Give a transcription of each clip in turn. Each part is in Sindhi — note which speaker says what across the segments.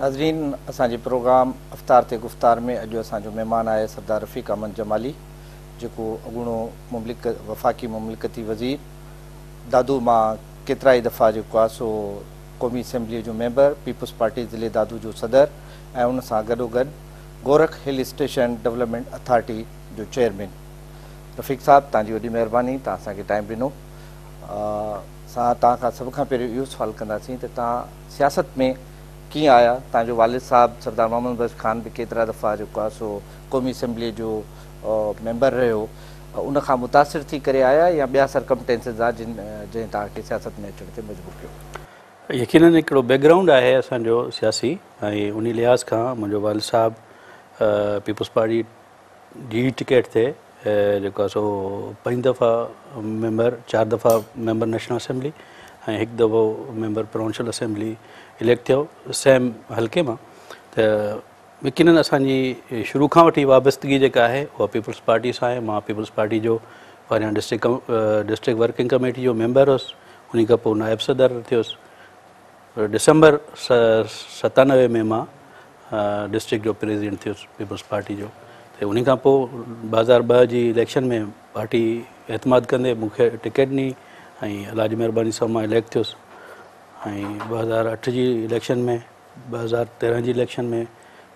Speaker 1: ناظرين اسان جي پروگرام افطار تي گفتار ۾ اڄ اسان جو مهمان آهي سردار رفيق احمد جمالي، جيڪو اڳوڻو مملڪ وفاقي مملڪتي وزير، دادو مان ڪيترائي دفعا جيڪو آهي سو قومي اسيمبليء جو ميمبر، پيپلز پارٽي ضلعي دادو جو صدر ۽ ان سان گڏوگڏ گورک هل اسٽيشن ڊولپمينٽ اٿارٽي جو چيئرمين. رفيق صاحب توهان جي وڏي مهرباني توهان اسان کي ٽائيم ڏنو. اسان توهان کان سڀ کان پهريون اهو سوال ڪنداسين ته توهان سياست ۾ ڪيئن آيا؟ توهان جو والد صاحب سردار محمد بخش خان به ڪيترا دفعا جيڪو آهي سو قومي اسيمبليء جو ميمبر رهيو، ان کان متاثر ٿي ڪري آيا يا ٻيا سرڪمٽينسز آ جن جنهن توهان کي سياست ۾ اچڻ تي مجبور ڪيو؟
Speaker 2: يقينن هڪڙو بيڪ گرائونڊ آهي اسان جو سياسي ۽ انهي لحاظ کان منهنجو والد صاحب پيپلز پارٽي جي ٽڪيٽ تي جيڪو آهي سو پنج دفعا ميمبر، چار دفعا ميمبر نيشنل اسيمبلي ۽ هڪ دفعو ميمبر پراونشل اسيمبلي اليڪٽ ٿيو سيم حلقي مان ته يقينن اسان جي شروع کان وٺي وابستگي جيڪا آهي اها پيپلز پارٽي سان آهي. مان پيپلز پارٽي جو پهريان ڊسٽرڪٽ ورڪنگ ڪميٽي جو ميمبر هوس، انهي کان پوء نائب صدر ٿيس. ڊسمبر 97 ۾ مان ڊسٽرڪٽ جو پريزيڊنٽ ٿيس پيپلز پارٽي جو ته انهي کان پوء 2002 جي اليڪشن ۾ پارٽي اعتماد ڪندي مون کي ٽڪيٽ ڏني ۽ الله جي مهرباني سان مان اليڪٽ ٿيس ۽ 2008 جي اليڪشن ۾ 2013 جي اليڪشن ۾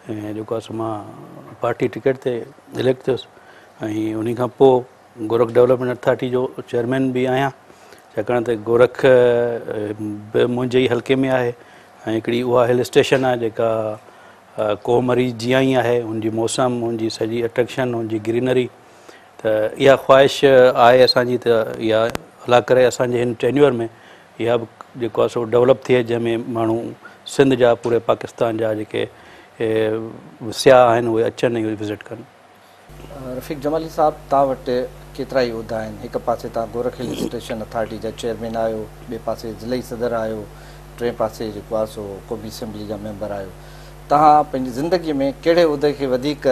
Speaker 2: جيڪو آهي سو مان پارٽي ٽڪيٽ تي اليڪٽ ٿيس ۽ انهي کان پوء گورک ڊولپمينٽ اٿارٽي جو چيئرمين به آهيان، ڇاڪاڻ ته گورک به منهنجي ئي حلقي ۾ آهي ۽ هڪڙي اها هل اسٽيشن آهي جيڪا ڪوهه مري جيان ئي آهي، ان جي موسم، ان جي سڄي اٽريڪشن، ان جي گرينري، ته اها خواهش آهي اسان جي ته اها الله ڪري اسان جي هن ٽينيور ۾ اها به جيڪو آهي سو ڊولپ ٿئي، جنهن ۾ ماڻهو سنڌ جا پوري پاڪستان جا جيڪي سياح آهن اهي اچن ۽ وزٽ ڪن.
Speaker 1: رفيق جمالي صاحب توهان وٽ ڪيترائي عهدا آهن، هڪ پاسي توهان گورک هل اسٽيشن اٿارٽي جا چيئرمين آهيو، ٻئي پاسي ضلعي صدر آهيو، ٽئين پاسي جيڪو آهي سو قومي اسيمبلي جا ميمبر آهيو. توهان پنهنجي زندگي ۾ ڪهڙي عهدي کي وڌيڪ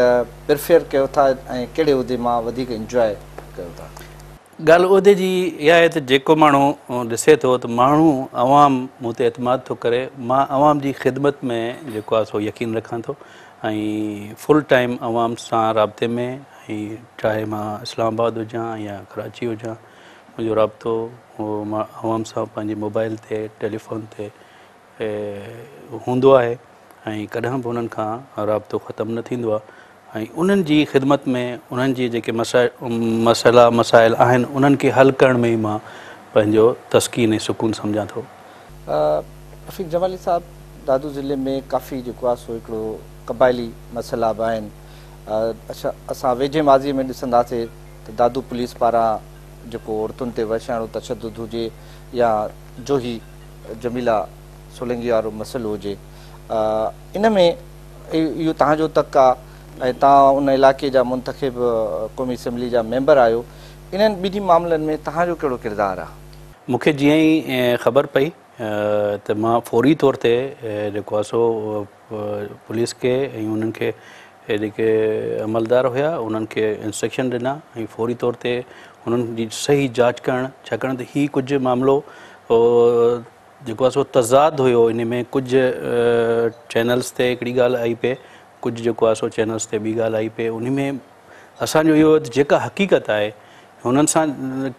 Speaker 1: پريفر ڪيو ٿا ۽ ڪهڙي عهدي مان وڌيڪ انجواء ڪيو ٿا؟
Speaker 2: ڳالهه عهدي جي اها آهي ته جيڪو ماڻهو ڏسي ٿو ته ماڻهو عوام مون تي اعتماد ٿو ڪري، مان عوام جي خدمت ۾ جيڪو آهي سو يقين رکان ٿو ۽ فل ٽائيم عوام سان رابطي ۾ ۽ چاهي مان اسلام آباد هجان يا ڪراچي هجان منهنجو رابطو عوام سان پنهنجي موبائل تي ٽيليفون تي هوندو آهي ۽ ڪڏهن به انهن کان رابطو ختم نه ٿيندو آهي ۽ انهن جي خدمت ۾ انهن جي جيڪي مسئلا مسائل آهن انهن کي حل ڪرڻ ۾ ئي مان پنهنجو تسڪين ۽ سڪون سمجهان ٿو.
Speaker 1: رفيق جمالي صاحب، دادو ضلعي ۾ ڪافي جيڪو آهي سو هڪڙو قبائلي مسئلا به آهن. اسان ويجهي ماضي ۾ ڏسنداسي ته دادو پوليس پاران جيڪو عورتن تي وحشياڻو تشدد هجي يا جوهي جميله سولنگي وارو مسئلو هجي ان ۾ اهو توهان جو تڪ آ ۽ توهان ان علائقي جا منتخب قومي اسيمبلي جا ميمبر آهيو، انهن ٻنهي معاملن ۾ توهان جو ڪهڙو ڪردار آ؟
Speaker 2: مون کي جيئن ئي خبر پئي ته مان فوري طور تي جيڪو آ سو پوليس کي ۽ انهن کي جيڪي عملدار هيا انهن کي انسٽرڪشن ڏنا ۽ فوري طور تي انهن جي صحيح جاچ ڪرڻ، ڇاڪاڻ ته هي ڪجهه معاملو جيڪو آهي سو تضاد هيو ان ۾ ڪجهه چينلز تي هڪڙي ڳالهه آئي پئي ڪجهه جيڪو آهي سو چينلز تي ٻي ڳالهه آئي پئي ان ۾ اسان جو اهو ته جيڪا حقيقت آهي هنن سان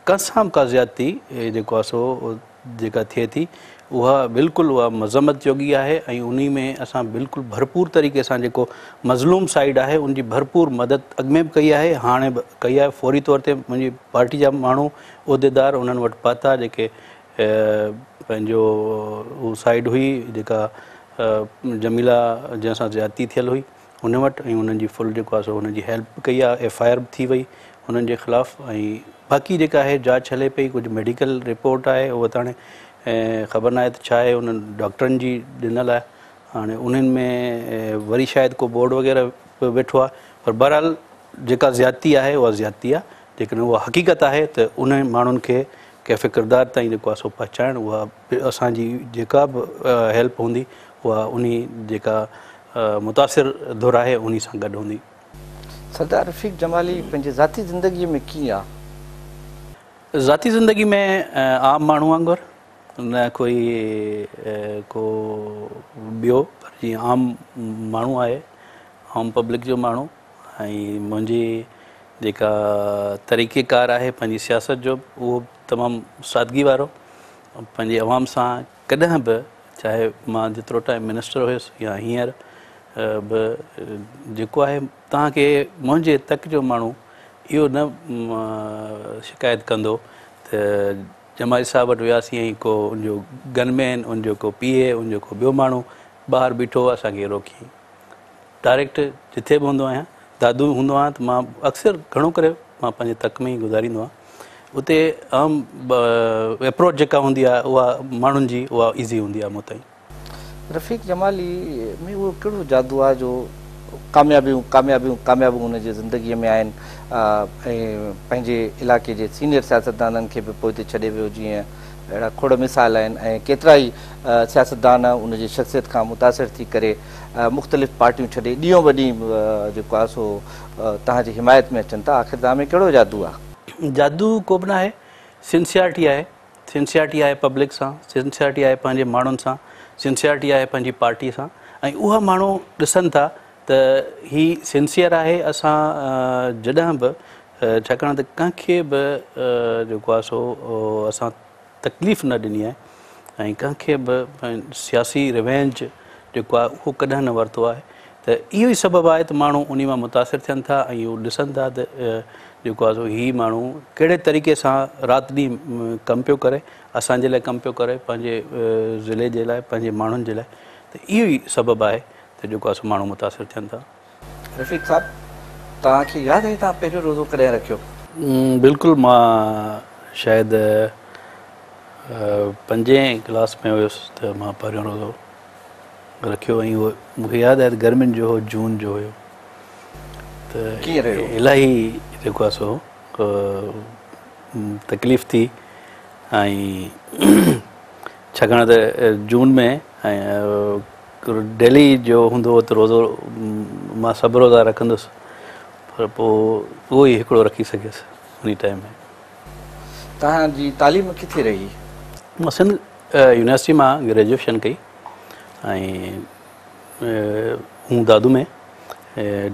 Speaker 2: ڪنهن سان به ڪا زيادتي جيڪو آهي سو جيڪا ٿئي ٿي اها بلڪل اها مذمت جوڳي آهي ۽ انهي ۾ اسان بلڪل ڀرپور طريقي سان جيڪو مظلوم سائيڊ آهي ان جي ڀرپور مدد اڳ ۾ به ڪئي آهي هاڻي به ڪئي آهي فوري طور تي منهنجي پارٽي جا ماڻهو عهديدار انهن وٽ پهتا جيڪي پنهنجو هو سائيڊ هئي جيڪا جميلا جنهن سان زيادتي ٿيل هئي ان وٽ ۽ انهن جي فل جيڪو آهي سو انهن جي هيلپ به ڪئي آهي ايف I R به ٿي وئي انهن جي خلاف ۽ باقي جيڪا آهي جاچ هلي پئي ڪجهه ميڊيڪل رپورٽ آهي اهو ته هاڻي خبر ناهي ته ڇا آهي انهن ڊاڪٽرن جي ڏنل آهي هاڻي انهن ۾ وري شايد ڪو بورڊ وغيره به ويٺو آهي پر بهرحال جيڪا زيادتي آهي اها زيادتي آهي جيڪڏهن اها حقيقت آهي ته انهن ماڻهن کي ڪيف ڪردار تائين جيڪو آهي سو پهچائڻ اها اسان جي جيڪا به هيلپ هوندي اها انهي جيڪا متاثر ڌر آهي انهي سان گڏ هوندي.
Speaker 1: سردار رفيق جمالي پنهنجي ذاتي زندگيء ۾ ڪيئن آ؟
Speaker 2: ذاتي زندگي ۾ عام ماڻهو وانگر نه ڪوئي ڪو ٻيو پر جيئن عام ماڻهو آهي، عام پبلڪ جو ماڻهو ۽ منهنجي جيڪا طريقي ڪار آهي پنهنجي سياست جو اهو تمام سادگي وارو پنهنجي عوام سان ڪڏهن به چاهي مان جيترو ٽائيم منسٽر هيس يا هينئر به جيڪو آهي توهان کي منهنجي تڪ جو ماڻهو اهو نه شڪايت ڪندو ته جمالي صاحب وٽ وياسين ۽ ڪو ان جو گن مين ان جو ڪو پي اي ان جو ڪو ٻيو ماڻهو ٻاهر بيٺو اسان کي روڪي ڊائريڪٽ جٿي به هوندو آهيان دادو هوندو آهيان ته مان اڪثر گهڻو ڪري مان پنهنجي تڪ ۾ ئي گذاريندو آهيان اتي عام اپروچ جيڪا هوندي آهي اها ماڻهن جي اها ايزي هوندي آهي مون تائين.
Speaker 1: رفيق جمالي ۾ اهو ڪهڙو جادو آهي جو ڪاميابيون ڪاميابيون ڪاميابيون هن جي زندگيء ۾ آهن ۽ پنهنجي علائقي جي سينيئر سياستدانن کي به پوئتي ڇڏي ويو جيئن اهڙا کوڙ مثال آهن ۽ ڪيترائي سياستدان ان جي شخصيت کان متاثر ٿي ڪري مختلف پارٽيون ڇڏي ڏينهون به ڏينهن جيڪو آهي سو توهان جي حمايت ۾ اچن ٿا آخر توهان ۾ ڪهڙو جادو آهي؟
Speaker 2: جادو ڪو به ناهي سنسيئرٽي آهي سنسيئرٽي آهي پبلڪ سان سنسيئرٽي آهي پنهنجي ماڻهن سان سنسيئرٽي آهي پنهنجي پارٽي سان ۽ اها ماڻهو ڏسن ٿا ته هي سنسيئر آهي اسان جڏهن به ڇاڪاڻ ته ڪنهن کي به جيڪو آهي سو اسان تڪليف نه ڏني آهي ۽ ڪنهن کي به سياسي ريونج جيڪو آهي اهو ڪڏهن نه ورتو آهي ته اهو ئي سبب آهي ته ماڻهو انهي مان متاثر ٿين ٿا ۽ اهو ڏسن ٿا ته جيڪو آهي سو هي ماڻهو ڪهڙي طريقي سان رات ڏينهن ڪم پيو ڪري اسان جي لاء ڪم پيو ڪري پنهنجي ضلعي جي لاء پنهنجي ماڻهن جي لاء ته اهو ئي سبب آهي ته جيڪو آهي سو ماڻهو متاثر ٿين ٿا.
Speaker 1: رفيق صاحب توهان کي ياد آهي توهان پهريون روزو ڪڏهن رکيو؟
Speaker 2: بلڪل مان شايد پنجين ڪلاس ۾ هيس ته مان پهريون روزو رکيو ۽ اهو مون کي ياد آهي ته گرمين جو هو جون جو هيو ته
Speaker 1: ڪيئن رهيو؟
Speaker 2: الاهي جيڪو آهي سو تڪليف ٿي ۽ ڇاڪاڻ ته جون ۾ ڊيلي جو هوندو هو ته روزو مان سڀ روزا رکندس پر پوء اهو ئي هڪڙو رکي سگهيس انهي ٽائيم ۾.
Speaker 1: توهان جي تعليم ڪٿي رهي؟
Speaker 2: مان سنڌ يونيورسٽي مان گريجوئيشن ڪئي ۽ هون دادو ۾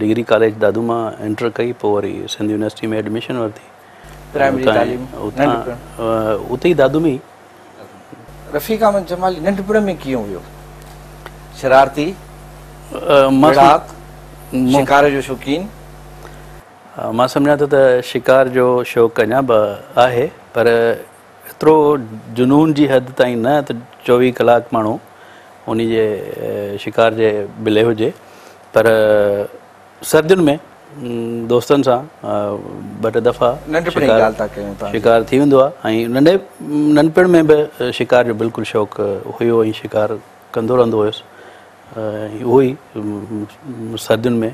Speaker 2: ڊگري ڪاليج دادو مان انٽر ڪئي پوء وري سنڌ يونيورسٽي ۾ ايڊميشن ورتي.
Speaker 1: پرائمري تعليم ننڍپڻ؟
Speaker 2: اتي ئي دادو ۾ ئي.
Speaker 1: رفيق احمد جمالي ننڍپڻ ۾ ڪيئن هيو؟ شرارتي، ويڙهاڪ، شڪار جو شوقين؟
Speaker 2: مان سمجهان ٿو ته شڪار جو شوق اڃا به آهي پر ايترو جنون جي حد تائين نه ته 24 ڪلاڪ ماڻهو انهي جي شڪار جي بلي هجي پر سردين ۾ دوستن سان ٻه ٽي دفعا شڪار ٿي ويندو آهي ۽ ننڍي ننڍپڻ ۾ به شڪار جو بلڪل شوق هيو ۽ شڪار ڪندو رهندو هيس ۽ اهو ئي سردين ۾.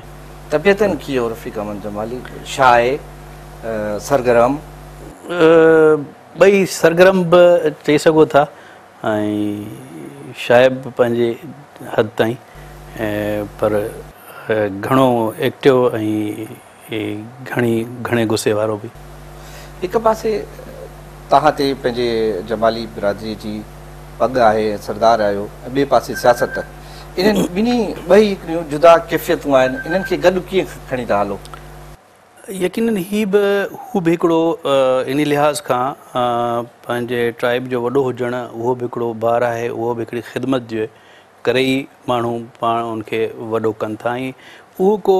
Speaker 1: طبيعتن ڪيئن هو رفيق احمد جمالي شاي سرگرم؟
Speaker 2: ٻئي سرگرم به چئي سگهو ٿا ۽ شاي به پنهنجي حد تائين پر گهڻو ايڪٽو ۽ گهڻي گهڻي غصي وارو به.
Speaker 1: هڪ پاسي توهان تي پنهنجي جمالي برادري جي پڳ آهي ۽ سردار آهيو ۽ ٻئي پاسي سياست انهن ٻنهي ٻئي هڪڙيون جدا ڪيفيتون آهن انهن کي گڏ ڪيئن کڻي ٿا هلو؟
Speaker 2: يقينن هي به هو به هڪڙو انهي لحاظ کان پنهنجي ٽرائيب جو وڏو هجڻ اهو به هڪڙو بار آهي اهو به هڪڙي خدمت جي ڪري ئي ماڻهو پاڻ ان کي وڏو ڪن ٿا ۽ اهو ڪو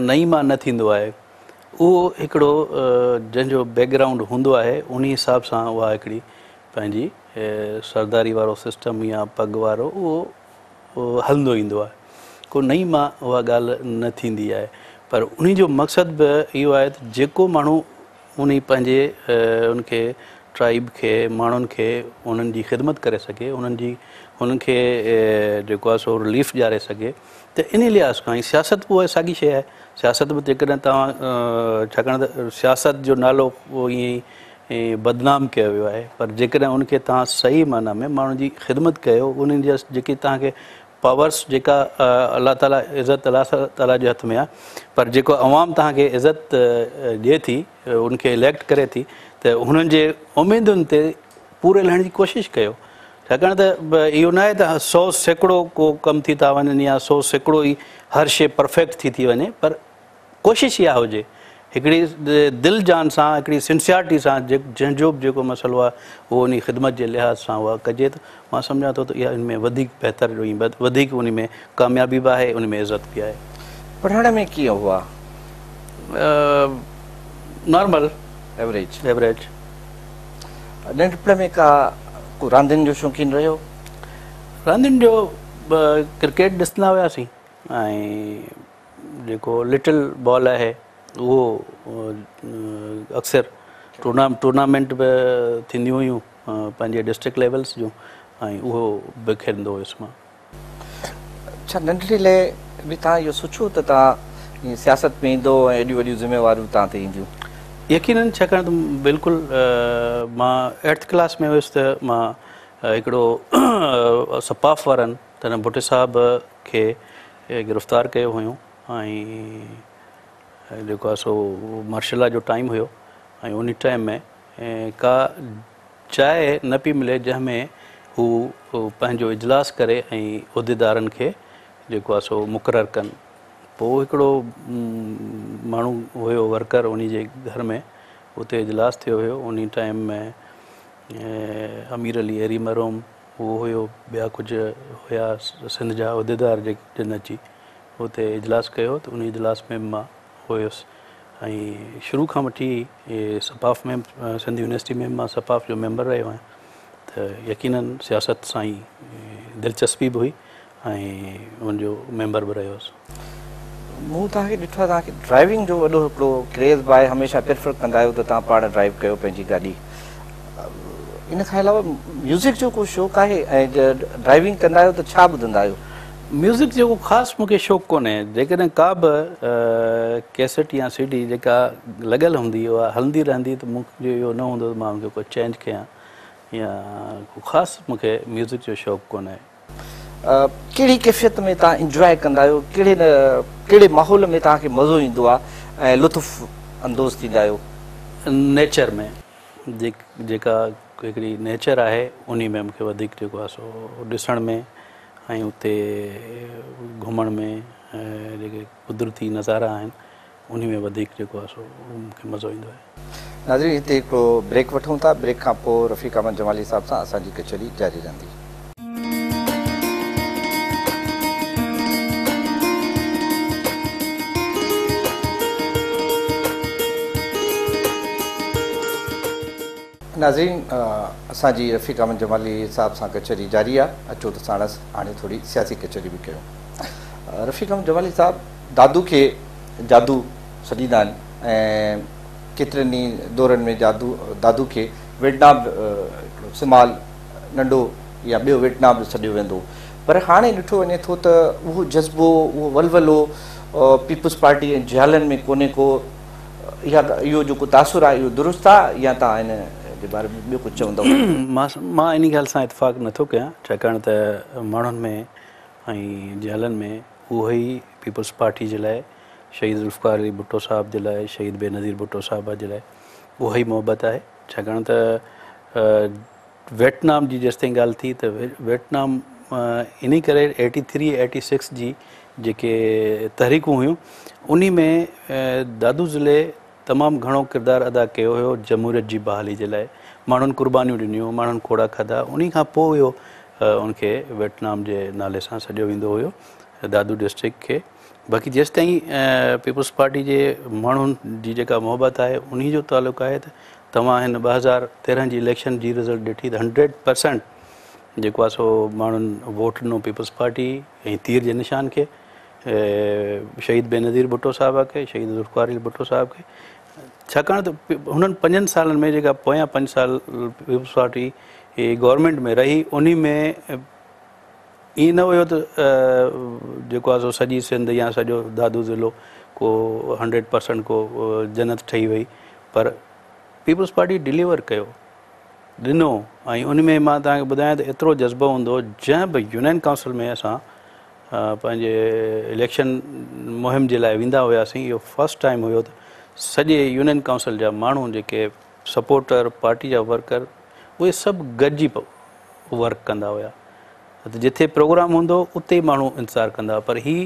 Speaker 2: نئين مان نه ٿيندو آهي اهو هڪڙو جنهن جو بيڪ گرائونڊ هوندو آهي انهي حساب سان اها هڪڙي پنهنجي سرداري وارو سسٽم يا پڳ وارو اهو هلندو ايندو آهي ڪو نئين مان اها ڳالهه نه ٿيندي آهي پر انهي جو مقصد به اهو آهي ته جيڪو ماڻهو انهي پنهنجي ان کي ٽرائيب کي ماڻهن کي انهن جي خدمت ڪري سگهي انهن جي انهن کي جيڪو آهي سو رليف ڏياري سگهي ته انهي لحاظ کان سياست به اها ساڳي شيء آهي سياست به جيڪڏهن توهان ڇاڪاڻ ته سياست جو نالو ائين ئي بدنام ڪيو ويو آهي پر جيڪڏهن ان کي توهان صحيح معنيٰ ۾ ماڻهن جي خدمت ڪيو انهن جا جيڪي توهان کي پاورس جيڪا الله تعاليٰ عزت الله تعاليٰ جي هٿ ۾ آهي پر جيڪو عوام توهان کي عزت ڏئي ٿي ان کي اليڪٽ ڪري ٿي ته هنن جي اميدن تي پوري لهڻ جي ڪوشش ڪيو. ڇاڪاڻ ته اهو ناهي ته 100% ڪو ڪم ٿي ٿا وڃن يا 100% ئي هر شيء پرفيڪٽ ٿي ٿي وڃي پر ڪوشش اها هجي هڪڙي دل جان سان هڪڙي سنسيئرٽي سان جنهن جو به جيڪو مسئلو آهي اهو انهي خدمت جي لحاظ سان اها ڪجي ته مان سمجهان ٿو ته اها ان ۾ وڌيڪ بهتر وڌيڪ انهي ۾ ڪاميابي به آهي انهي ۾ عزت به آهي.
Speaker 1: پڙهڻ ۾ ڪيئن هئا؟
Speaker 2: نارمل.
Speaker 1: ايوريج.
Speaker 2: ايوريج.
Speaker 1: ننڍپڻ ۾ ڪا ڪو راندين جو شوقين رهيو؟
Speaker 2: راندين جو ڪرڪيٽ ڏسندا هياسين ۽ جيڪو لٽل بال آهي اهو اڪثر ٽورنامينٽ به ٿينديون هيون پنهنجي ڊسٽرڪٽ ليولس جون ۽ اهو به کيڏندو هيس مان.
Speaker 1: ڇا ننڍڙي لئه به توهان اهو سوچيو ته توهان ائين سياست ۾ ايندو ۽ ايڏيون وڏيون ذميواريون توهان تي اينديون؟
Speaker 2: يقينن ڇاڪاڻ ته بلڪل مان ايٽٿ ڪلاس ۾ هيس ته مان هڪڙو سپاف وارن تڏهن ڀٽي صاحب کي گرفتار ڪيو هيون ۽ جيڪو آهي سو مارشل لا جو ٽائيم هيو ۽ انهي ٽائيم ۾ ڪا جاء نه پئي ملي جنهن ۾ هو پنهنجو اجلاس ڪري ۽ عهديدارن کي جيڪو آهي سو مقرر ڪن. پوء هڪڙو ماڻهو هيو ورڪر انهي جي گهر ۾ اتي اجلاس ٿيو هيو انهي ٽائيم ۾ امير علي ايري مرحوم اهو هيو ٻيا ڪجهه هيا سنڌ جا عهديدار جن اچي اتي اجلاس ڪيو ته انهي اجلاس ۾ به مان هيس ۽ شروع کان وٺي سپاف ۾ سنڌ يونيورسٽي ۾ مان سپاف جو ميمبر رهيو آهيان ته يقينن سياست سان ئي دلچسپي به هئي ۽ ان جو ميمبر به رهيو هوس.
Speaker 1: مون توهان کي ڏٺو آهي توهان کي ڊرائيونگ جو وڏو هڪڙو ڪريز به آهي هميشه پريفر ڪندا آهيو ته توهان پاڻ ڊرائيو ڪيو پنهنجي گاڏي ان کان علاوه ميوزڪ جو ڪو شوق آهي ۽ ڊرائيونگ ڪندا آهيو ته ڇا ٻڌندا آهيو؟
Speaker 2: ميوزڪ جو ڪو خاص مون کي شوق ڪونهي جيڪڏهن ڪا به ڪيسٽ يا سي ڊي جيڪا لڳل هوندي اها هلندي رهندي ته مون جو اهو نه هوندو ته مان ان کي ڪو چينج ڪيان يا ڪو خاص مون کي ميوزڪ جو شوق ڪونهي.
Speaker 1: ڪهڙي ڪيفيت ۾ توهان انجواء ڪندا آهيو ڪهڙي نه ڪهڙي ماحول ۾ توهان کي مزو ايندو آهي ۽ لطف اندوز ٿيندا آهيو؟
Speaker 2: نيچر ۾ جيڪا هڪڙي نيچر آهي انهي ۾ مون کي وڌيڪ جيڪو آهي سو ڏسڻ ۾ ۽ اتي گهمڻ ۾ جيڪي قدرتي نظارا آهن انهي ۾ وڌيڪ جيڪو آهي سو مون کي مزو ايندو آهي.
Speaker 1: ناظرين هتي هڪڙو بريڪ وٺون ٿا بريڪ کان پوء رفيق احمد جمالي صاحب سان اسان جي ڪچهري جاري رهندي. ناظرين اسان جي رفيق احمد جمالي صاحب سان ڪچهري جاري آ اچو ته ساڻس هاڻي ٿوري سياسي ڪچهري به ڪيون. رفيق احمد جمالي صاحب دادو کي جادو سڏيندا آهن ۽ ڪيترن ئي دورن ۾ جادو دادو کي ويٽنام هڪڙو سمال ننڍو يا ٻيو ويٽنام به سڏيو ويندو پر هاڻي ڏٺو وڃي ٿو ته اهو جذبو اهو ولولو پيپلز پارٽي ۽ جيالن ۾ ڪونهي ڪو اها اهو جيڪو تاثر آهي اهو درست آهي يا توهان ان جي باري ۾ ٻيو ڪجهه چوندؤ؟
Speaker 2: مان مان انهي ڳالهه سان اتفاق نٿو ڪيان ڇاڪاڻ ته ماڻهن ۾ ۽ جيالن ۾ اهو ئي پيپلز پارٽي جي لاء شهيد ذوالفقار علي ڀٽو صاحب جي لاء شهيد بينظير ڀٽو صاحبه جي لاء اها ئي محبت آهي ڇاڪاڻ ته ويٽنام جي جيستائين ڳالهه ٿي ته ويٽنام انهي ڪري ايٽي ٿري ايٽي سڪس جي جيڪي تحريڪون هيون انهي ۾ دادو ضلعي تمام گهڻو ڪردار ادا ڪيو هيو جمهوريت جي بحالي جي لاء ماڻهن قربانيون ڏنيون ماڻهن کوڙا کاڌا انهي کان پوء اهو ان کي ويٽنام جي نالي سان سڏيو ويندو هيو دادو ڊسٽرڪٽ کي باقي جيستائين پيپلز پارٽي جي ماڻهن جي جيڪا محبت آهي انهي جو تعلق آهي ته توهان هن 2013 جي اليڪشن جي رزلٽ ڏٺي ته 100% جيڪو آهي سو ماڻهن ووٽ ڏنو پيپلز پارٽي ۽ تير جي نشان کي شهيد بينظير ڀٽو صاحبه کي شهيد ذوالفقار علي ڀٽو صاحب کي ڇاڪاڻ ته هنن پنجن سالن ۾ جيڪا پويان پنج سال پيپلز پارٽي گورنمينٽ ۾ رهي انهي ۾ ائين نه هيو ته جيڪو آهي سو سڄي سنڌ يا سڄو دادو ضلعو ڪو 100% ڪو جنت ٺهي وئي پر پيپلز پارٽي ڊليور ڪيو ڏنو ۽ ان ۾ مان توهان کي ٻڌايان ته ايترو جذبو هوندو هو جنهن به يونين ڪائونسل ۾ اسان پنهنجي اليڪشن مهم جي لاء ويندا هياسين اهو فرسٽ ٽائيم هيو ته سڄي يونين ڪائونسل جا ماڻهو جيڪي سپورٽر پارٽي جا ورڪر اهي سڀ گڏجي ورڪ ڪندا هيا ته جتي پروگرام هوندو اتي ئي ماڻهو انتظار ڪندا پر هي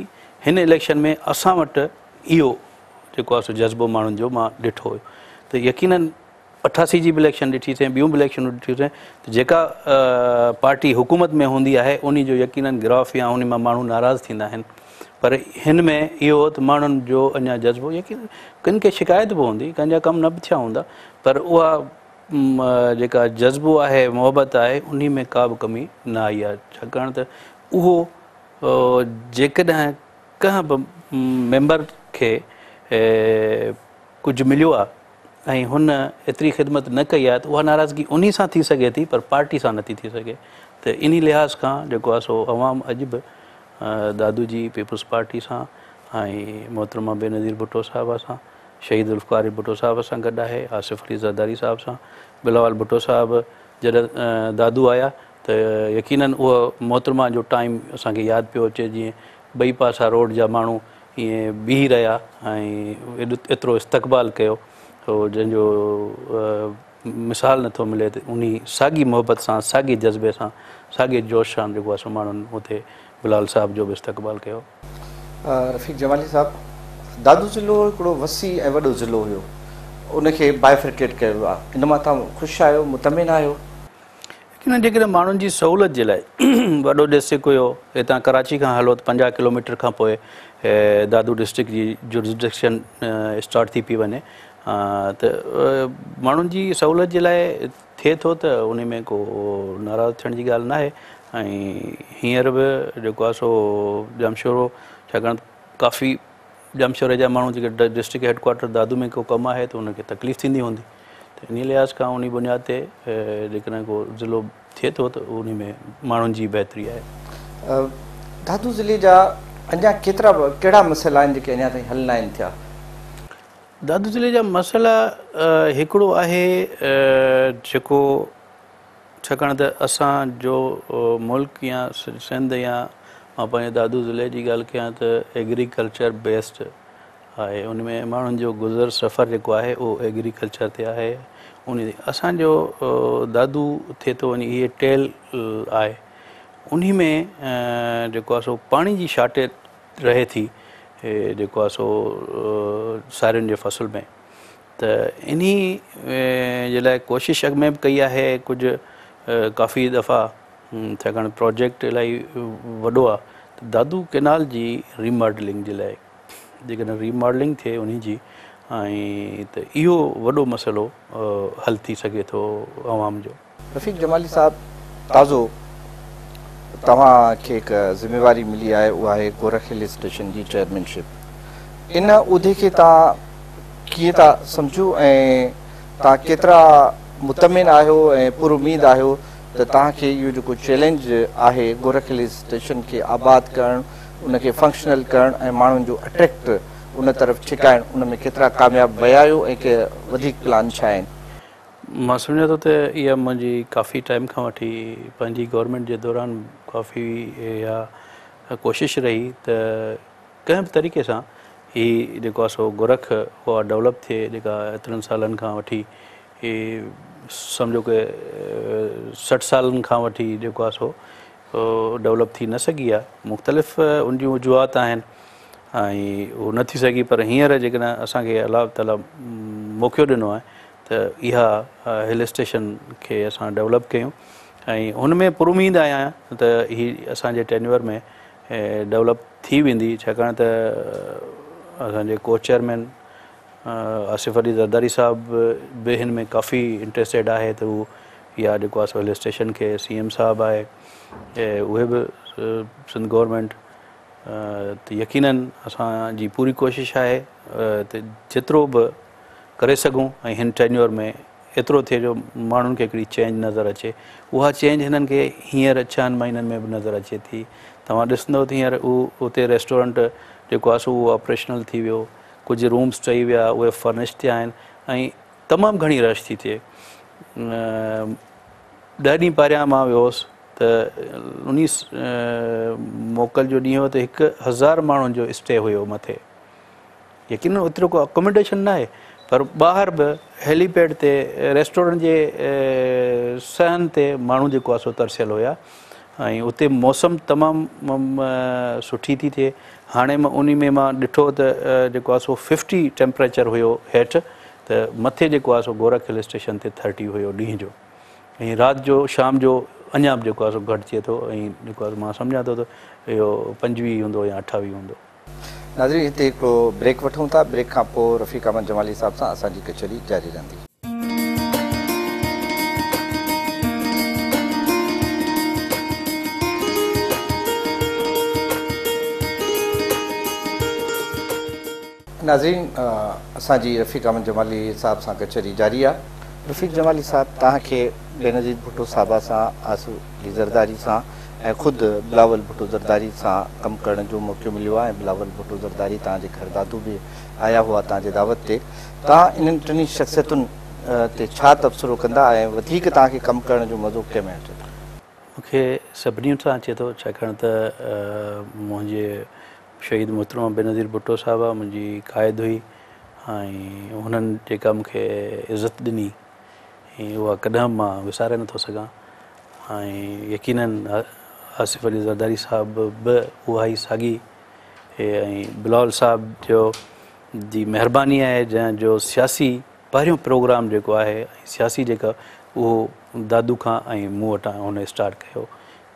Speaker 2: هن اليڪشن ۾ اسان وٽ اهو جيڪو آهي سو جذبو ماڻهن جو مان ڏٺو هيو ته يقينن 88 جي به اليڪشن ڏٺي سين ٻيون به اليڪشنون ڏٺيون سين ته جيڪا پارٽي حڪومت ۾ هوندي آهي انهي جو يقينن گراف يا انهي مان ماڻهو ناراض ٿيندا آهن پر هن ۾ اهو هو ته ماڻهن جو اڃا جذبو يقينن ڪن کي شڪايت به هوندي ڪن جا ڪم نه به ٿيا هوندا پر اها جيڪا جذبو آهي محبت آهي انهي ۾ ڪا به ڪمي نه آئي آهي ڇاڪاڻ ته اهو جيڪڏهن ڪنهن به ميمبر کي ڪجهه مليو آهي ۽ هن ايتري خدمت نه ڪئي آهي ته اها ناراضگي انهي سان ٿي سگهي ٿي پر پارٽي سان نٿي ٿي سگهي ته انهي لحاظ کان جيڪو آهي سو عوام اڄ به دادو جي پيپلز پارٽي سان ۽ محترمه بينظير ڀٽو صاحبه سان شهيد ذوالفقار علي ڀٽو صاحب سان گڏ آهي، آصف علي زرداري صاحب سان، بلاول ڀٽو صاحب جڏهن دادو آيا ته يقينن اهو محترمه جو ٽائيم اسان کي ياد پيو اچي جيئن ٻئي پاسا روڊ جا ماڻهو ائين بيهي رهيا ۽ ايترو استقبال ڪيو جنهن جو مثال نٿو ملي ته انهي ساڳي محبت سان ساڳي جذبي سان ساڳي جوش سان جيڪو آهي سو ماڻهن اتي بلاول صاحب جو به استقبال ڪيو.
Speaker 1: رفيق جمالي صاحب، دادو ضلعو هڪڙو وسيع ۽ وڏو ضلعو هيو، ان کي بائفرڪيٽ ڪيو ويو آهي، ان مان توهان خوش آهيو، مطمئن آهيو؟
Speaker 2: يقينن جيڪڏهن ماڻهن جي سهولت جي لاء وڏو ڊسٽرڪٽ هيو، هتان ڪراچي کان هلو ته 50 ڪلوميٽر کان پوء دادو ڊسٽرڪٽ جي جورسڊڪشن اسٽارٽ ٿي پئي وڃي ته ماڻهن جي سهولت جي لاء ٿئي ٿو ته ان ۾ ڪو ناراض ٿيڻ جي ڳالهه ناهي ۽ هينئر به جيڪو آهي سو ڄامشورو ڇاڪاڻ ته ڪافي ڄامشوري جا ماڻهو جيڪي ڊسٽرڪٽ هيڊ ڪوارٽر دادو ۾ ڪو ڪم آهي ته انهن کي تڪليف ٿيندي هوندي ته انهي لحاظ کان انهي بنياد تي جيڪڏهن ڪو ضلعو ٿئي ٿو ته انهي ۾ ماڻهن جي بهتري آهي.
Speaker 1: دادو ضلعي جا اڃا ڪيترا ڪهڙا مسئلا آهن جيڪي اڃا تائين حل ناهن ٿيا؟
Speaker 2: دادو ضلعي جا مسئلا هڪڙو آهي جيڪو ڇاڪاڻ ته اسان جو ملڪ يا سنڌ يا مان پنهنجي دادو ضلعي جي ڳالهه ڪيان ته ايگريڪلچر بيسڊ آهي ان ۾ ماڻهن جو گذر سفر جيڪو آهي اهو ايگريڪلچر تي آهي ان اسان جو دادو ٿئي ٿو وڃي هي ٽيل آهي انهي ۾ جيڪو آهي سو پاڻي جي شارٽيج رهي ٿي جيڪو آهي سو سارين جي فصل ۾ ته انهي جي لاء ڪوشش اڳ ۾ به ڪئي آهي ڪجهه ڪافي دفعا ڇاڪاڻ پروجيڪٽ الاهي وڏو آهي ته دادو ڪينال جي ريماڊلنگ جي لاء جيڪڏهن ريماڊلنگ ٿئي انهي جي ۽ ته اهو وڏو مسئلو حل ٿي سگهي ٿو عوام جو.
Speaker 1: رفيق جمالي صاحب تازو توهان کي هڪ ذميواري ملي آهي اها آهي گورک هل اسٽيشن جي چيئرمين شپ ان عهدي کي توهان ڪيئن ٿا سمجهو ۽ توهان ڪيترا مطمئن آهيو ۽ پر اميد آهيو ته توهان کي اهو جيڪو چئلينج آهي گورک هل اسٽيشن کي آباد ڪرڻ ان کي فنڪشنل ڪرڻ ۽ ماڻهن جو اٽريڪٽ ان طرف ڇڪائڻ ان ۾ ڪيترا ڪامياب ويا آهيو ۽ ڪي وڌيڪ پلان ڇا آهن؟
Speaker 2: مان سمجهان ٿو ته اها منهنجي ڪافي ٽائيم کان وٺي پنهنجي گورنمينٽ جي دوران ڪافي اها ڪوشش رهي ته ڪنهن به طريقي سان هي جيڪو آهي سو گورک اها ڊولپ ٿئي جيڪا ايترن سالن کان وٺي هي سمجهو ڪي 60 سالن کان وٺي جيڪو آهي سو ڊولپ ٿي نه سگهي آهي مختلف ان جون وجوهات آهن ۽ اهو نه ٿي سگهي پر هينئر جيڪڏهن اسان کي الله تعالي موقعو ڏنو آهي ته اها هل اسٽيشن کي اسان ڊولپ ڪيون ۽ هن ۾ پر اميد آهيان ته هي اسان جي ٽينيور ۾ ڊولپ ٿي ويندي ڇاڪاڻ ته اسان جي ڪو چيئرمين آصف علي زرداري صاحب به هن ۾ ڪافي انٽريسٽيڊ آهي ته هو اها جيڪو آهي سو هل اسٽيشن کي سي ايم صاحب آهي اهي به سنڌ گورنمينٽ ته يقينن اسان جي پوري ڪوشش آهي ته جيترو به ڪري سگهون ۽ هن ٽينيور ۾ ايترو ٿئي جو ماڻهن کي هڪڙي چينج نظر اچي اها چينج هنن کي هينئر ڇهن مهينن ۾ به نظر اچي ٿي توهان ڏسندو ته هينئر اهو اتي ريسٽورنٽ جيڪو آهي سو اهو آپريشنل ٿي ويو ڪجهه رومس ٺهي ويا اهي فرنش ٿيا آهن ۽ تمام گهڻي رش ٿي ٿئي 10 ڏينهن پهريان مان ويو هوس ته انهي موڪل جو ڏينهن هو ته 1000 ماڻهن جو اسٽي هيو مٿي يقينن اوترو ڪو اڪوميڊيشن ناهي پر ٻاهر به هيلي پيڊ تي ريسٽورنٽ جي صحن تي ماڻهو جيڪو آهي سو ترسيل هيا ۽ اتي موسم تمام سٺي ٿي ٿئي. هاڻي مان انهي ۾ مان ڏٺو ته جيڪو آهي سو ففٽي ٽيمپريچر هيو هيٺ ته مٿي جيڪو آهي سو گورک هل اسٽيشن تي ٿرٽي هيو ڏينهن جو ۽ رات جو شام جو اڃا به جيڪو آهي سو گهٽ ٿئي ٿو ۽ جيڪو آهي مان سمجهان ٿو ته اهو 25 هوندو يا 28 هوندو.
Speaker 1: ناظرين هتي هڪڙو بريڪ وٺون ٿا، بريڪ کان پوء رفيق احمد جمالي صاحب سان اسان جي ڪچهري جاري رهندي. ناظرين اسان جي رفيق احمد جمالي صاحب سان ڪچهري جاري آ. رفيق جمالي صاحب توهان کي بينظير ڀٽو صاحبه سان، آصف علي زرداري سان ۽ خود بلاول ڀٽو زرداري سان ڪم ڪرڻ جو موقعو مليو آهي ۽ بلاول ڀٽو زرداري توهان جي گهر دادو به آيا هئا توهان جي دعوت تي توهان انهن ٽنهي شخصيتن تي ڇا تبصرو ڪندا ۽ وڌيڪ توهان کي ڪم ڪرڻ جو مزو ڪنهن ۾ اچي ٿو؟
Speaker 2: مون کي سڀني سان اچي ٿو ڇاڪاڻ ته منهنجي شهيد محترمه بينظير ڀٽو صاحبه منهنجي قائد هئي ۽ هنن جيڪا مون کي عزت ڏني ۽ اها ڪڏهن به مان وساري نٿو سگهان ۽ يقينن آصف علي زرداري صاحب به اها ئي ساڳي ۽ بلاول صاحب جو جي مهرباني آهي جنهن جو سياسي پهريون پروگرام جيڪو آهي ۽ سياسي جيڪا اهو دادو کان ۽ مون وٽان هن اسٽارٽ ڪيو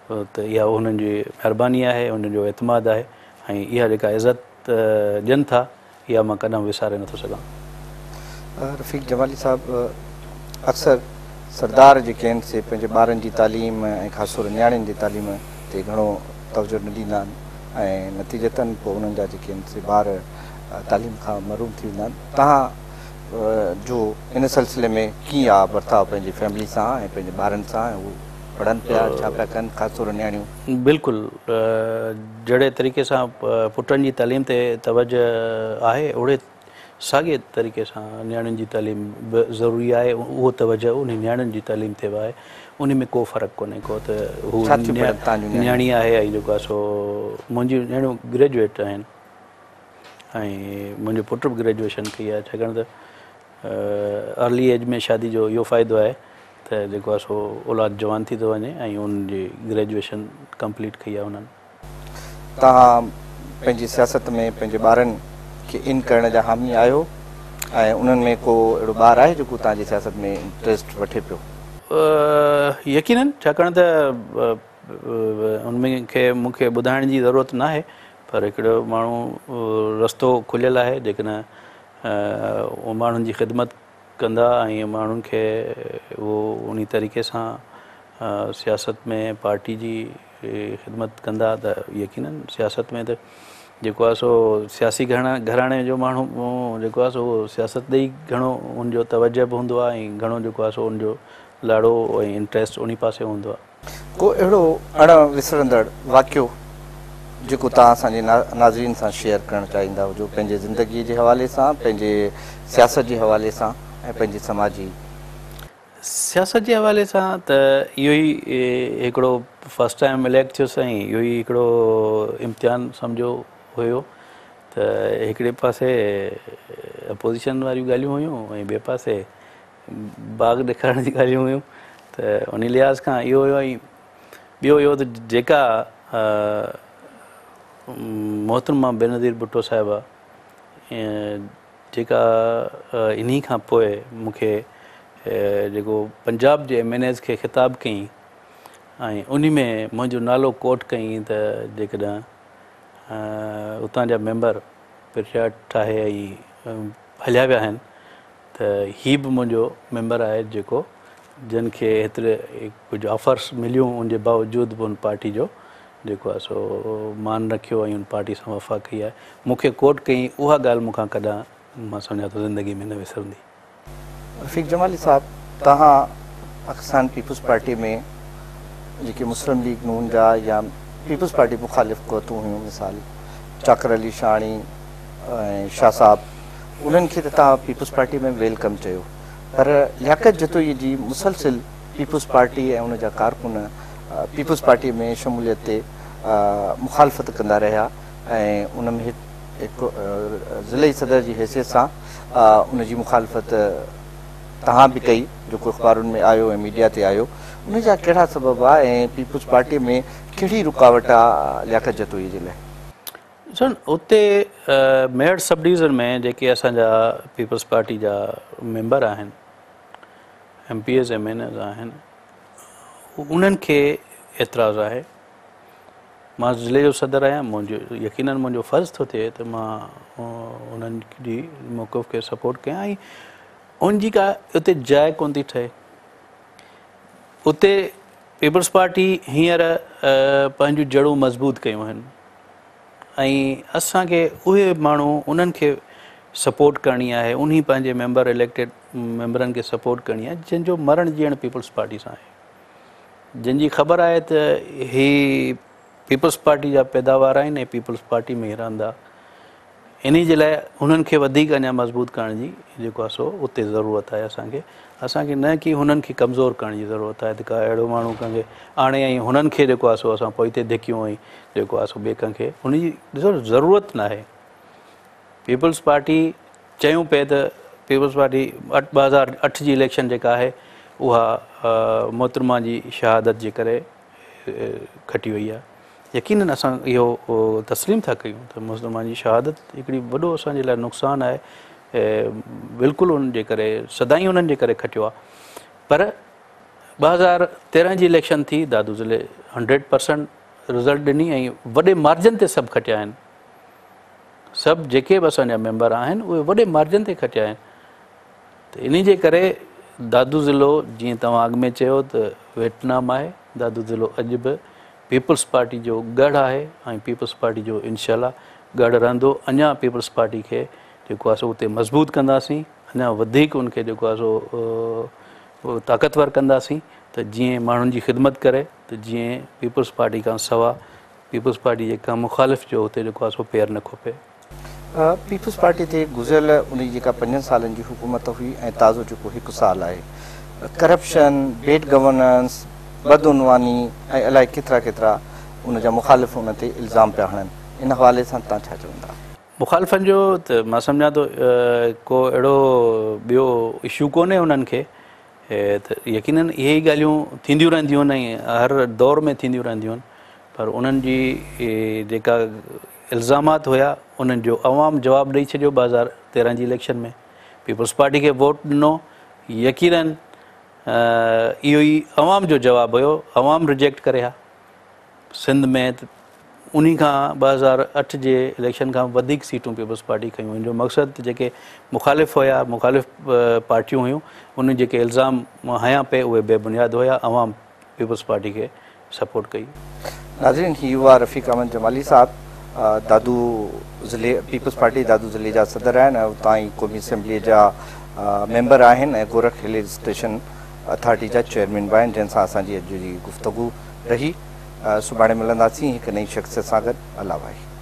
Speaker 2: ته اها انهن جي مهرباني آهي انهن جو اعتماد آهي ۽ اها جيڪا عزت ڏين ٿا اها مان ڪڏهن به وساري نٿو سگهان.
Speaker 1: رفيق جمالي صاحب اڪثر سردار جيڪي آهن سي پنهنجي ٻارن جي تعليم ۽ خاص طور نياڻين جي تعليم تي گهڻو توجه نه ڏيندا آهن ۽ نتيجتن پوء انهن جا جيڪي آهن سي ٻار تعليم کان محروم ٿي ويندا آهن توهان جو ان سلسلي ۾ ڪيئن آ برتاء پنهنجي فيملي سان ۽ پنهنجي ٻارن سان ۽ هو پڙهن پيا ڇا پيا ڪن خاص طور نياڻيون.
Speaker 2: بلڪل جهڙي طريقي سان پٽن جي تعليم تي توجه آهي اهڙي ساڳي طريقي سان نياڻين جي تعليم به ضروري آهي اهو توجه انهي نياڻين جي تعليم تي به آهي انهي ۾ ڪو فرق ڪونهي ڪو ته هو
Speaker 1: ڇا ٿيون پڙهن توهان جون نياڻيون؟
Speaker 2: نياڻي آهي ۽ جيڪو آهي سو منهنجيون نياڻيون گريجوئيٽ آهن ۽ منهنجو پٽ به گريجوئيشن ڪئي آهي ڇاڪاڻ ته ارلي ايج ۾ شادي جو اهو فائدو آهي ته جيڪو آهي سو اولاد جوان ٿي ٿو وڃي ۽ ان جي گريجوئيشن ڪمپليٽ ڪئي آهي انهن.
Speaker 1: توهان پنهنجي سياست ۾ پنهنجي ٻارن کي ان ڪرڻ جا حامي آهيو ۽ انهن ۾ ڪو اهڙو ٻار آهي جيڪو توهان جي سياست ۾ انٽريسٽ وٺي پيو؟
Speaker 2: يقينن ڇاڪاڻ ته ان ۾ کي مون کي ٻڌائڻ جي ضرورت ناهي پر هڪڙو ماڻهو رستو کليل آهي جيڪڏهن اهي ماڻهن جي خدمت ڪندا ۽ ماڻهن کي اهو انهي طريقي سان سياست ۾ پارٽي جي خدمت ڪندا ته يقينن سياست ۾ ته جيڪو آهي سو سياسي گهراڻي جو ماڻهو جيڪو آهي سو سياست ڏي گهڻو ان جو توجه به هوندو آهي ۽ گهڻو جيڪو آهي سو ان جو لاڙو ۽ انٽريسٽ انهي پاسي هوندو آهي.
Speaker 1: ڪو اهڙو اڻ وسرندڙ واقعو جيڪو توهان اسان جي ناظرين سان شيئر ڪرڻ چاهيندا هجو پنهنجي زندگي جي حوالي سان، پنهنجي سياست جي حوالي سان ۽ پنهنجي سماجي.
Speaker 2: سياست جي حوالي سان ته اهو ئي هڪڙو فرسٽ ٽائيم اليڪٽ ٿيس ۽ اهو ئي هڪڙو امتحان سمجهو هيو ته هڪڙي پاسي اپوزيشن واريون ڳالهيون هيون ۽ ٻئي پاسي باغ ڏيکارڻ جون ڳالهيون هيون ته انهي لحاظ کان اهو هيو ۽ ٻيو اهو ته جيڪا محترمه بينظير ڀٽو صاحبه جيڪا انهي کان پوء مون کي جيڪو پنجاب جي ايم اين ايز کي خطاب ڪيائين ۽ انهي ۾ منهنجو نالو ڪوٽ ڪيائين ته جيڪڏهن اتان جا ميمبر پرچار ٺاهي ۽ هليا ويا آهن ته هي به منهنجو ميمبر آهي جيڪو جن کي هيتري ڪجهه آفرس مليون ان جي باوجود به ان پارٽي جو جيڪو آهي سو مان رکيو ۽ ان پارٽي سان وفا ڪئي آهي مون کي ڪوٽ ڪيائين اها ڳالهه مون کان ڪڏهن مان سمجهان ٿو زندگي ۾ نه وسرندي.
Speaker 1: رفيق جمالي صاحب توهان پاڪستان پيپلز پارٽي ۾ جيڪي مسلم ليگ نون جا يا پيپلز پارٽي مخالف قوتون هيون مثال چاڪر علي شاهاڻي ۽ شاهه صاحب انهن کي ته توهان پيپلز پارٽي ۾ welcome چيو پر لياقت جتوئي جي مسلسل پيپلز پارٽي ۽ ان جا ڪارڪن پيپلز پارٽي ۾ شموليت تي مخالفت ڪندا رهيا ۽ ان ۾ هڪ ضلعي صدر جي حيثيت سان ان جي مخالفت توهان به ڪئي جيڪو اخبارن ۾ آيو ۽ ميڊيا تي آيو ان جا ڪهڙا سبب هئا ۽ پيپلز پارٽي ۾ ڪهڙي رڪاوٽ آ لياقت جتوئي جي لاء؟
Speaker 2: ڏسو اتي ميهڙ سب ڊويزن ۾ جيڪي اسان جا پيپلز پارٽي جا ميمبر آهن M P As M N As آهن انهن کي اعتراض آهي مان ضلعي جو صدر آهيان منهنجو يقينن منهنجو فرض ٿو ٿئي ته مان انهن جي موقف کي سپورٽ ڪيان ۽ ان جي ڪا اتي جاء ڪونه ٿي ٺهي اتي پيپلز پارٽي هينئر پنهنجون جڙون مضبوط ڪيون آهن ۽ اسان کي اهي ماڻهو انهن کي سپورٽ ڪرڻي آهي انهي پنهنجي ميمبر اليڪٽيڊ ميمبرن کي سپورٽ ڪرڻي آهي جن جو مرڻ جيئڻ پيپلز پارٽي سان آهي جن جي خبر آهي ته هي پيپلز پارٽي جا پيداوار آهن ۽ پيپلز پارٽي ۾ ئي رهندا انهي جي لاء انهن کي وڌيڪ اڃا مضبوط ڪرڻ جي جيڪو آهي سو اتي ضرورت آهي اسان کي اسان کي نه ڪي هنن کي ڪمزور ڪرڻ جي ضرورت آهي ته ڪا اهڙو ماڻهو ڪنهن کي آڻي ۽ هنن کي جيڪو آهي سو اسان پوئتي ڌڪيون ۽ جيڪو آهي سو ٻئي ڪنهن کي ان جي ڏسو ضرورت ناهي پيپلز پارٽي چيون پئي ته پيپلز پارٽي 2008 جي اليڪشن جيڪا آهي اها محترمه جي شهادت جي ڪري کٽي وئي آهي يقينن اسان اهو تسليم ٿا ڪيون ته محترمه جي شهادت هڪڙي وڏو اسان جي لاء نقصان آهي بلڪل ان جي ڪري سدائين انهن جي ڪري کٽيو آهي پر 2013 جي اليڪشن ٿي دادو ضلعي 100% رزلٽ ڏني ۽ وڏي مارجن تي سڀ کٽيا آهن سڀ جيڪي به اسان جا ميمبر آهن اهي وڏي مارجن تي کٽيا آهن ته انهي جي ڪري دادو ضلعو جيئن توهان اڳ ۾ چيو ته ويٽنام آهي دادو ضلعو اڄ به پيپلز پارٽي جو ڳڙهه آهي ۽ پيپلز پارٽي جو انشاء الله ڳڙهه رهندو اڃا پيپلز پارٽي کي جيڪو آهي سو اتي مضبوط ڪنداسين اڃا وڌيڪ ان کي جيڪو آهي سو طاقتور ڪنداسين ته جيئن ماڻهن جي خدمت ڪري ته جيئن پيپلز پارٽي کان سوا پيپلز پارٽي جي ڪنهن مخالف جو اتي جيڪو آهي سو پير نه کوپي.
Speaker 1: پيپلز پارٽي تي گذريل ان جي جيڪا پنجن سالن جي حڪومت هئي ۽ تازو جيڪو هڪ سال آهي ڪرپشن، بيڊ گورننس، بدعنواني ۽ الائي ڪيترا ڪيترا ان جا مخالف ان تي الزام پيا هڻن ان حوالي سان توهان ڇا چوندا؟
Speaker 2: مخالفن جو ته مان سمجهان ٿو ڪو اهڙو ٻيو اشو ڪونهي انهن کي ته يقينن اهي ئي ڳالهيون ٿينديون رهنديون آهن ۽ هر دور ۾ ٿينديون رهنديون آهن پر انهن جي جيڪا الزامات هيا انهن جو عوام جواب ڏئي ڇڏيو 2013 جي اليڪشن ۾ پيپلز پارٽي کي ووٽ ڏنو يقينن اهو ئي عوام جو جواب هيو عوام رجيڪٽ ڪري ها سنڌ ۾ انهي کان 2008 جي اليڪشن کان وڌيڪ سيٽون پيپلز پارٽي کنيون ان جو مقصد ته جيڪي مخالف هيا مخالف پارٽيون هيون انهن جيڪي الزام هنيا پئي اهي بي بنياد هيا عوام پيپلز پارٽي کي سپورٽ ڪئي.
Speaker 1: ناظرين هي هئا رفيق احمد جمالي صاحب دادو ضلعي پيپلز پارٽي دادو ضلعي جا صدر آهن ۽ اتان ئي قومي اسيمبلي جا ميمبر آهن ۽ گورک هل اسٽيشن اٿارٽي جا چيئرمين به آهن جنهن سان اسان جي اڄ جي گفتگو رهي سڀاڻي ملنداسين هڪ نئين شخصيت سان گڏ الله واهي.